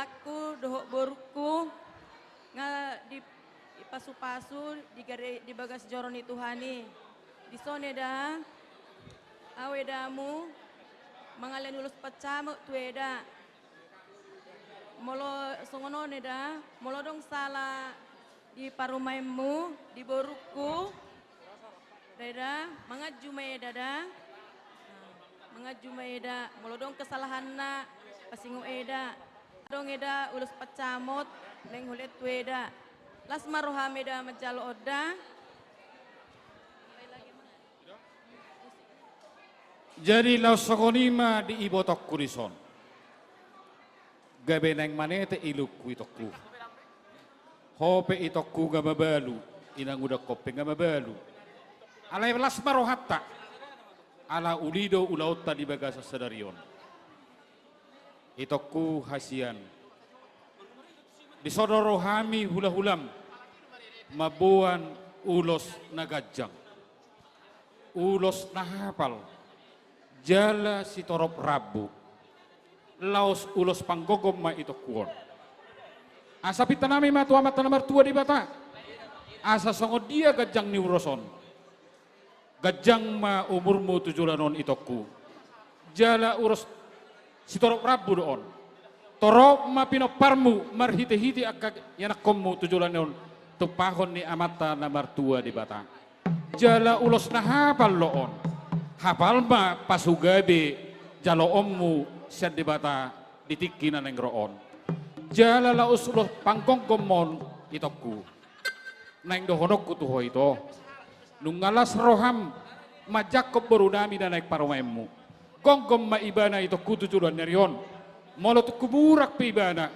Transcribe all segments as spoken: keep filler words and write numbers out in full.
Aku dohot borungku nga di, dipasupasu di gare-, di bagas joro ni Tuhan i. Dison eda, au edamu, mangalean ulos pancamot tu eda. Molo songon on eda, molo adong sala di parumaenmu, di borungku, da eda, manganju ma eda da. Nah, manganju ma eda, molo adong kesalahanna, pasingot eda. Adong eda ulos pancamot, naeng hulean tu eda. Las ma roham eda manjalo on da. Jadi laos songon i ma di ibotongku dison. Gabe naeng manete ilungku itongku. Ho pe itongku nga mabalu, inang udangkon pe nga mabalu. Alai las ma rohanta. Ala uli do ulaonta di bagasan sadari on. Itongku hasian. Dison do rohami hulahulam mamboan ulos na ganjang. Ulos na hapal, jala sitorop rambu. Laos ulos panggomgom ma itongku on. Asa pintanami ma tu Amanta na martua Debata. Asa songon dia ganjang ni ulos on, ganjang ma umurmu tu joloan on itongku. Jala ulos sitorop rambu do on. Torop ma pinomparmu marhitehite angka ianakkonmu tu joloan on, tumpahon ni Amanta na martua Debata. Jala ulos na hapal do on. Hapal ma pasugabe jaloonmu sian Debata di tingki na naeng ro on. Jala laos ulos panggomgom on itongku. Naeng dohononku tu ho ito. Nunga las roham manjangkon borunami na naeng parumaenmu. Gomgom ma ibana itongku tu joloan ni ari on. Molo tung huburak pe ibana,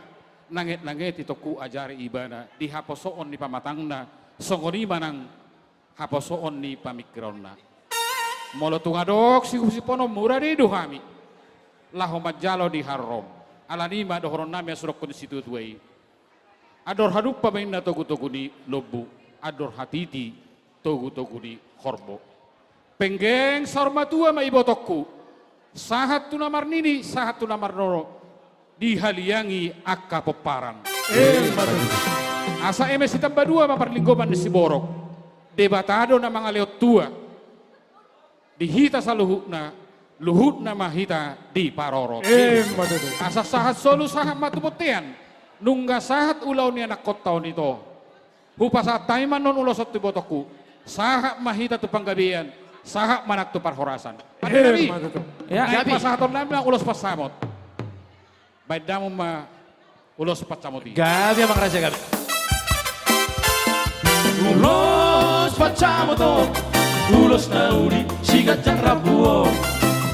nangetnanget itongku ajari ibana di haposoon ni pamatangna, songon i ma nang haposoon ni pamingkironna. Molo tung adong sihusihononmu, rade do hami laho manjalo di harorom. Alani i ma dohononnami asa dohonon ni situatua i. Andor hadumpa ma inna togutogu ni lombu, andor hatiti togutogu ni horbo. Penggeng saur matua ma ibotongku, sahat tu na marnini, sahat tu na marnono, dihaliangi angka pomparan. Emma tutu. Asa eme sitamba dua ma parlinggoman ni siborok, Debata do na mangalehon tua di hita saluhutna, luhutna ma hita diparorot. Emma tutu. Asa sahat solu sahat ma tu bontean, nunga sahat ulaon ni anakkonta on ito. Hupasahat hami ma annon ulos on tu ibotongku. Sahat ma hita tu panggabean, sahat ma nang tu parhorasan. Emma tutu. Ya. Naeng pasahatonnami ma ulos pansamot. Baen damang ma ulos pansamot i. Gabe amang raja, gabe. Ulos pansamot on, ulos na uli siganjang rambu on.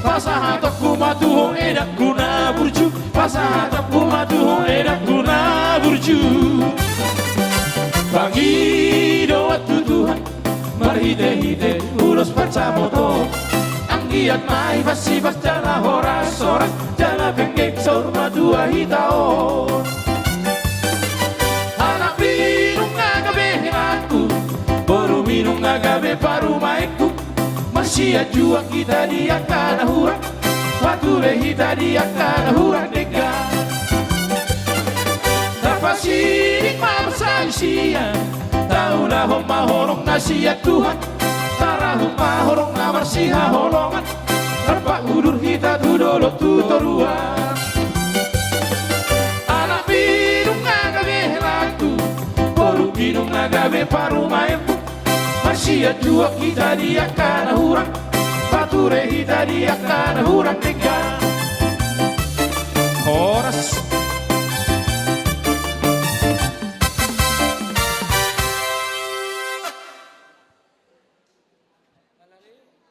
Pasahatonku ma tu ho edangku na burju, pasahatonku ma tu ho edangku na burju. Pangidoan tu Tuhan marhitehite ulos pansamot on. Anggiat ma i pansipasna na horashoras, jala penggeng saur matua hita on. Anakmi nunga gabe helangku, borumi nunga gabe parumaenku. Marsianjuan hita di angka na hurang, pature hita di angka na hurang denggan. Tapasiding ma parsalisian, taulahon ma holong na sian Tuhan. Tarahum ma holong na marsihaholongan, rap udur hita tu dolok tu toruan. Anakmi nunga gabe helangku, borumi nunga gabe parumaenku. Marsianjuan hita di angka na hurang, pature hita di angka na hurang denggan. Horas.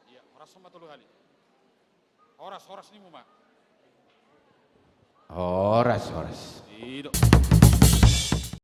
Iya, horas ma tolu hali. Horas, horas nimu ma. Horas, horas. I do.